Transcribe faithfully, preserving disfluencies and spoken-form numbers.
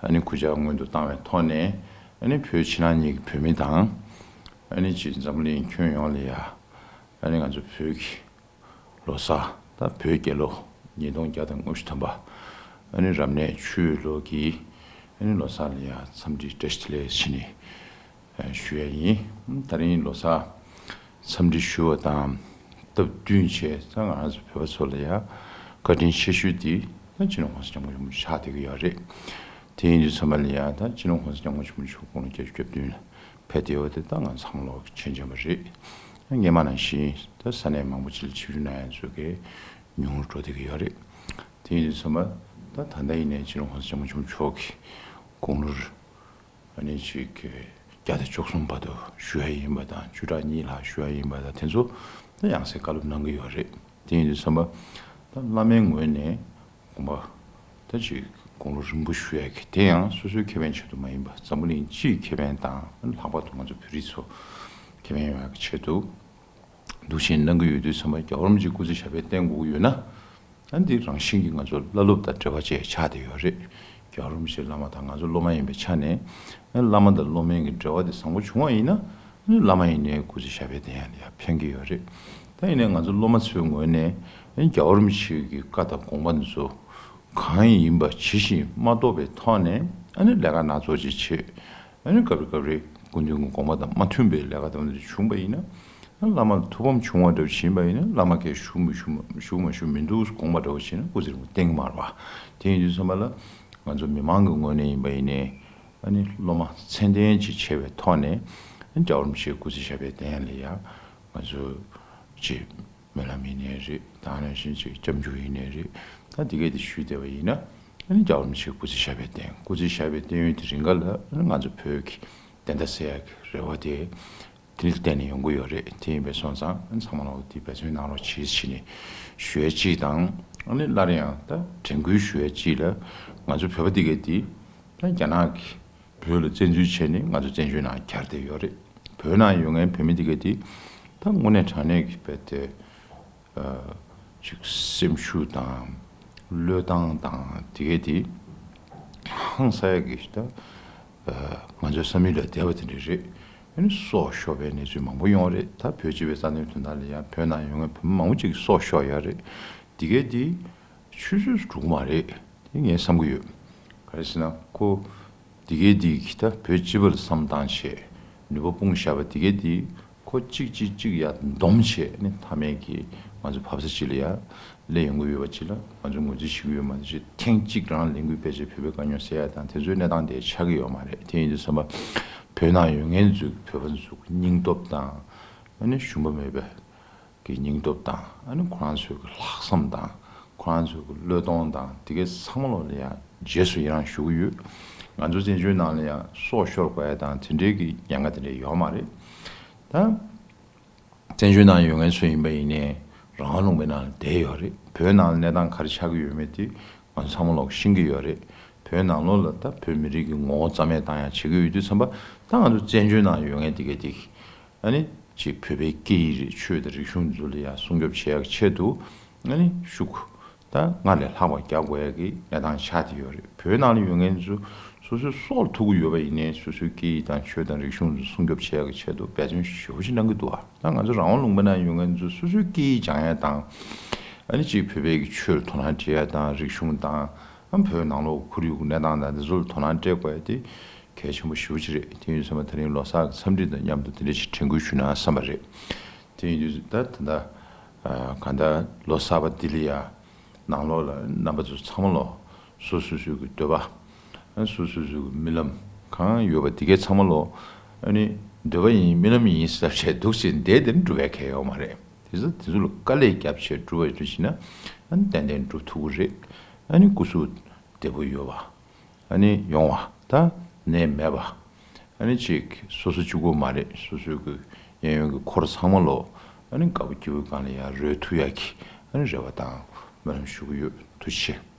ཨ་ནི་གུས་ཕྱག་སྔོན་དུ་བཏང་བའི་ཐོག་ནས། ཨ་ནི་བོད་ཕྱི་ནང་གཉིས་ཀྱི་བོད་མི་དང་། ཨ་ནི་ཅིག་འཛམ་བུ་གླིང་ཁྱོན་ཡོངས་ལ་ཡ། ཨ་ནི་ང་ཚོ་བོད་ཀྱི་ལོ་གསར་དང་བོད་རྒྱལ་ལོ་ཉིས་སྟོང་བརྒྱ་དང་ལྔ་བཅུ་ཐམ་པ། ཨ་ནི་རབ་གནས་ཆུ་ཡོས་ལོ་གི། ཨ་ནི་ལོ་གསར་ལ་ཡ་འཚམས་འདྲི་བཀྲ་ཤིས་བདེ་ལེགས་ཞུ་ནི། ཨ། ཞུ་ཡ་ཡིན། ད་རིང་ལོ་གསར་འཚམས་འདྲི་ཞུ་བ་དང་སྟབས་བསྟུན་བྱས། ད་ང་རང་ཚོ་བོད་པ་ཚོ་ལ་ཡ་བཀའ་དྲིན་ཆེ་ཤོས་དེ་ད་སྤྱི་ནོར་༸གོང་ས་༸སྐྱབས་མགོན་ཆེན་པོ་མཆོག་ཆགས་བསྡད་ཀྱི་ཡོད་རེད། དེ་ཡིན་དུས་ཙམ་པ་ལ་ཡ། ད་སྤྱི་ནོར་༸གོང་ས་༸སྐྱབས་མགོན་ཆེན་པོ་མཆོག་དགུང་ལོ་བརྒྱད་ཅུ་གྱ་བདུན་ལ་ཕེབས་བསྡད་ཡོད་པ་དེ་ད་ང་ཚང་མ་ལོག་མཁྱེན་མཁྱེན་པ་རེད། སྔོན་མ་ནང་བཞིན་ད་ས་གནས་མང་པོ་ཅིག་ལ་ཆིབས་བསྒྱུར་གནང་ཡ་ཚོ་གས་ཉུང་རུ་འགྲོ་བསྡད་ཀྱི་ཡོད་རེད། དེ་ཡིན་དུས་ཙམ་པ་ད་ད་ལྟ་ཡིན་ནའི་སྤྱི་ནོར་༸གོང་ས་༸སྐྱབས་མགོན་ཆེན་པོ་མཆོག་གི་དགུང་ལོ། ཨ་ནི་ཅིག་བརྒྱ་དང་བཅུ་གསུམ་བར་དུ་བཞུགས་ཡ་ཡིན་པ་དང་། བཅུ་ཕྲག་གཉིས་ལྷག་བཞུགས་ཡ་ཡིན་པ་དང་། དེ་ཚོ་ད་ཡང་སེ་བཀའ་སློབ་གནང་གི་ཡོད་རེད། དེ་ཡིན་དུས་ཙམ་པ་ད་བླ་མའི་ངོས་ནས་དགོངས་པ་ད་ཅིག་དགུང་ལོ་རིང་པོ་བཞུགས་ཡ་གི། དེ་ཡང་སོ་སོའི་ཁེ་ཕན་ཆེད་དུ་མ་ཡིན་པ། འཛམ་བུ་གླིང་སྤྱིའི་ཁེ་ཕན་དང་། ལྷག་པར་དུ་ང་ཚོ་བོད་རིགས་ཚོ་ཁེ་ཕན་ཡོང་ཡ་གི་ཆེད་དུ། འདུག་བཞིན་གནང་གི་ཡོད་དུས་ཙམ་པ། རྒྱལ་བ་རིན་པོ་ཆེ་སྐུ་ཚེ་ཞབས་པད་བརྟན་དགོས་ཀྱི་ཡོད་ན། ཨ། འདི་རང་བཞིན་གྱིས་ང་ཚོ་བླ་སློབ་དང་འབྲེལ་བ་བཅས་ཆགས་བསྡད་ཡོད་རེད། རྒྱལ་བ་རིན་པོ་ཆེ་བླ་མ་དང་ང་ཚོ་སློབ་མ་ཡིན་པའི་ཆ་ནས། ཨ། བླ་མ་དང་སློབ་མའི་གི་འབྲེལ་བ་དེ་བཟང་པོ་བྱུང་བ་ཡིན་ན། ཨ། བླ་མ་ཡིན་ནའི་སྐུ་ཚེ་ཞབས་པད་བརྟན་ཡ་ལ་ཡ་ཕན་གྱི་ཡོད་རེད། ད་ཡིན་ནའི་ང་ཚོ་སློབ་མ་ཚོའི་ངོས་ནས། ཨ། རྒྱལ་བ་རིན་པོ་ཆེ་གི་བཀའ་དང་དགོངས་པ་འདི་ཚོ་གང་ཡིན་པ་ཇི་བཞིན་མ་རྟོགས་པའི་ཐོག་ནས། ཨ་ནི་ལས་ཀ་སྣ་ཚོགས་ཅིག་བྱེད། ཨ་ནི་སྐབས་རེ་སྐབས་རེ་སྐུ་མདུན་གྱི་དགོངས་པ་དང་མ་མཐུན་པའི་ལས་ཀ་དང་དེ་བྱུང་བ་ཡིན་ན། ཨ། བླ་མ་ལ་ཐུགས་ཕམ་བྱུང་བ་འདྲ་བོ་ཡིན་པ་ཡིན་ན། བླ་མ་སྐད་ཞུ་མི་ཞུ་མ་ཞུ་མ་ཞུ་མི་འདུག་དགོངས་པ་འདྲ་བོ་བྱས་ན་སྐུ་ཚེ་རིང་པོ་བརྟན་གྱི་མ་རེད་པ། དེ་ཡིན་དུས་ཙམ་པ་ལ་ང་ཚོ་མི་མང་གི་ངོས་ནས་ཡིན་པ་ཡིན་ནའི། ཨ་ནི་སློབ་མ་ཚད་ལྡན་ཅིག་བྱས་པའི་ཐོག་ནས། ཨ་ནི་རྒྱལ་བ་རིན་པོ་ཆེའི་སྐུ་ཚེ་ཞབས་པད་བརྟན་ཡ་ལ་ཡ་ང་ཚོ་ཅིག་སྨོན་ལམ་ཡིན་ནའི་རེད། ད་ནང་བཞིན་ཅིག་སྐྱབས་འཇུག་ཡིན་ནའི་རེད། ད་འདི་གས་དེ་ཞུས་བསྡད་པ་ཡིན་ན། ཨ་ནི་རྒྱལ་བ་རིན་པོ་ཆེའི་སྐུ་ཚེ་ཞབས་པད་བརྟན། སྐུ་ཚེ་ཞབས་པད་བརྟན་ཡུན་དེ་རིང་ག་ལ། ཨ་ནི་ང་ཚོ་བོད་ཀྱི་བདེན་མཐའ་གསལ་ཡག་གི་རེ་བ་དེ་དེ་ལ་བརྟེན་ནས་ཡོང་གི་ཡོད་རེད། དེ་ཡིན་པས་སོང་ཙང་། ཨ་ནི་ཚང་མ་ལོག་དེ་འབད་བརྩོན་གནང་རོགས་གྱིས་ཞེས་ནས་ཞུ་ཡ་གཅིག་དང་། ཨ་ནི་སླར་ཡང་ད་དྲན་སྐུལ་ཞུ་ཡ་གཅིག་ལ། ང་ཚོ་བོད་པ་འདི་གས་དེ་ད་རྒྱ་ནག་གིས་བོད་ལ་བཙན་འཛུལ་བྱས་ནས་ང་ཚོ་བཙན་བྱོལ་ནང་གྱར་བསྡད་ཡོད་རེད། བོད་ནང་ཡོད་མཁན་བོད་མི་འདི་གས་དེ་ད་དངོས་གནས་དྲང་གནས་ཀྱི་རྦད་དེ། ཨ། ཅིག་སེམས་ཤུགས་དང་བློས་བཏང་དང་དེ་གས་དེ་ཧང་སང་ཡ་གི་ད། ཨ། ང་ཚོའི་བསམ་ཡུལ་ལས་འདས་པ་དེ་འདྲ་རེད། ཨ་ནི་སྲོག་ཤོར་བའི་གནས་ཚུལ་མང་པོ་ཡོང་རེད། ད་བོད་སྤྱི་པའི་རྩ་དོན་དོན་དག་ལ་ཡ་བོད་ནང་ཡོད་མཁན་བོད་མི་མང་པོ་ཅིག་གི་སྲོག་ཤོར་ཡོད་རེད། དེ་གས་དེ་ཆུད་ཟོས་སུ་འགྲོ་གི་མ་རེད། དེ་ངས་བསམ་གྱི་ཡོད། ག་རེ་ཟེར་ན། ཁོ་འདི་གས་འདི་གིས་ད་བོད་སྤྱི་པ་ལ་བསམ་བཏང་བྱས་ནུས་པ་སྤུངས་བཞག་པ་འདི་གས་འདི། ཁོ་གཅིག་གཅིག་གཅིག་ཡར་འདོམས་བྱས་ནས། མཐའ་མའི་གི་ང་ཚོ་བབས་ས་ཅིག་ལ་ཡར་སླེབས་ཡོང་གི་ཡོད་པ་ཅིག་ལ་ང་ཚོ་ངོས་འཛིན་བྱེད་ཀྱི་ཡོད་མ་རེད། ཅིག་ཐེངས་གཅིག་རང་ལས་འགུལ་སྤེལ་བྱས་བོད་པའི་དཀའ་རྙོག་སེལ་ཡ་དང་དེ་ཚོའི་གནས་སྟངས་དེ་ཆགས་ཀྱི་ཡོད་མ་རེད། དེ་ཡིན་དུས་ཙམ་པ་བོད་ནང་ཡོད་མཁན་ཚོའི་བོད་པ་ཚོའི་སྙིང་སྟོབས་དང་། ཨ་ནི་ཞུམ་པ་མེད་པའི་གི་སྙིང་སྟོབས་དང་། ཨ་ནི་ཁོ་རང་ཚོའི་གི་ལྷག་བསམ་དང་། ཁོ་རང་ཚོའི་གི་བློས་གཏོང་དང་། དེ་གའི་ཚང་མ་ལོག་ལ་ཡང་རྗེས་སུ་ཡི་རང་ཞུ་གི་ཡོད། ང་ཚོ་བཙན་བྱོལ་ནང་ལ་ཡང་སྲོག་ཤོར་དགོས་ཡ་དང་དེ་འདྲའི་གི་ཉེན་ཁ་དེ་འདྲ་ཡོད་མ་རེད། ད་བཙན་བྱོལ་ནང་ཡོད་མཁན་ཚོ་ཡིན་པ་ཡིན་ནའི་རང་དབང་ལུང་པའི་ནང་ལ་བསྡད་ཡོད་རེད། བོད་ནང་ལ་གནས་སྟངས་ག་རེ་ཆགས་ཀྱི་ཡོད་མེད་དེ་ང་ཚོ་ཚང་མ་ལོག་ཤེས་ཀྱི་ཡོད་རེད། བོད་ནང་ལོགས་ལ་ད་བོད་མི་རིགས་ཀྱི་ངོ་བོ་རྩ་མེད་བཏང་ཡ་བྱེད་ཀྱི་ཡོད་དུས་ཙམ་པ། ད་ང་ཚོ་བཙན་བྱོལ་ནང་ཡོད་མཁན་དེ་གའི་དེ་གི། ཨ་ནི་ཅིག་བོད་པའི་སྐད་ཡིག་རེད། ཆོས་དང་རིག་གཞུང་འདི་ཚོ་ལ་ཡ་སྲུང་སྐྱོབ་བྱེད་ཡག་ཆེད་དུ། ཨ་ནི་ཤུགས་ད་སྔར་ལས་ལྷག་པ་རྒྱག་དགོས་ཡ་གི་གནས་སྟངས་ཆགས་བསྡད་ཡོད་རེད། བོད་ནང་ལ་ཡོད་མཁན་ཚོ་སོ་སོའི་སྲོག་ལ་ཐུག་གི་ཡོད་པ་ཡིན་ནའི་སོ་སོའི་སྐད་ཡིག་དང་ཆོས་དང་རིག་གཞུང་ཚོ་སྲུང་སྐྱོབ་བྱེད་ཡག་གི་ཆེད་དུ་འབད་བརྩོན་ཞེ་པོ་ཅིག་གནང་གི་འདུག་ཨ། ད་ང་ཚོ་རང་དབང་ལུང་པ་ནང་ཡོད་མཁན་ཚོ་སོ་སོའི་སྐད་ཡིག་སྦྱང་ཡ་དང་། ཨ་ནི་ཅིག་བོད་པའི་གི་ཆོས་ལ་དོ་སྣང་སྤྲད་ཡ་དང་། རིག་གཞུང་དང་། ཨ། བོད་ནང་ལོགས་ཁོར་ཡུག་གི་གནས་སྟངས་དང་འདི་ཚོ་ལ་དོ་སྣང་སྤྲད་དགོས་ཡ་དེ་གལ་ཆེན་པོ་ཞེ་པོ་ཅིག་རེད། དེ་ཡིན་དུས་ཙམ་པ་དེ་རིང་ལོ་གསར་གྱི་འཚམས་འདྲི་དང་མཉམ་དུ་དེ་འདྲ་ཞིག་དྲན་སྐུལ་ཞུ་ན་བསམ་པ་རེད། དེ་ཡིན་དུས་ད་ད་ལྟ། ཨ། གང་ལྟར་ལོ་གསར་པ་འདི་ལ་ཡ་ནང་ལོགས་ལ་རྣམ་པ་ཚོ་ཚང་མ་ལོག་སོ་སོ་སོའི་གི་འདོད་པ། ཨ། སོ་སོ་སོའི་གི་རྨི་ལམ་གང་ཡོད་པ་དེ་གའི་ཚང་མ་ལོག་ཨ་ནི་འདོད་པ་ཡིན་རྨི་ལམ་ཡིན་ཟེར་བྱས་འདུག་སེ་བསྡད་དེ་འགྲུབ་པའི་ཁེ་ཡོད་མ་རེད། དེ་ཚོ་དེ་ཚོ་ལ་དཀའ་ལས་བརྒྱབ་བྱས་འགྲུབ་པ་འགྲུབ་བྱས་ན། ཨ་ནི་ཏན་ཏན་འགྲུབ་ཐུབ་ཀྱི་རེད། ཨ་ནི་སྐུ་གཟུགས་བདེ་པོ་ཡོད་པ། ཨ་ནི་ཡོང་བ་ད་ནད་མེད་པ། ཨ་ནི་ཅིག་སོ་སོ་གཅིག་པོ་མ་རེད། སོ་སོའི་གི་གཡས་གཡོན་གི་འཁོར་ཚང་མ་ལོག་ཨ་ནི་དགའ་པོ་སྐྱིད་པོའི་སྒང་ལ་ཡ་རོལ་ཐུབ་ཡ་གི། ཨ་ནི་རེ་བ་དང་སྨོན་ལམ་ཞུ་གི་ཡོད། ཐུགས་རྗེ་ཆེ།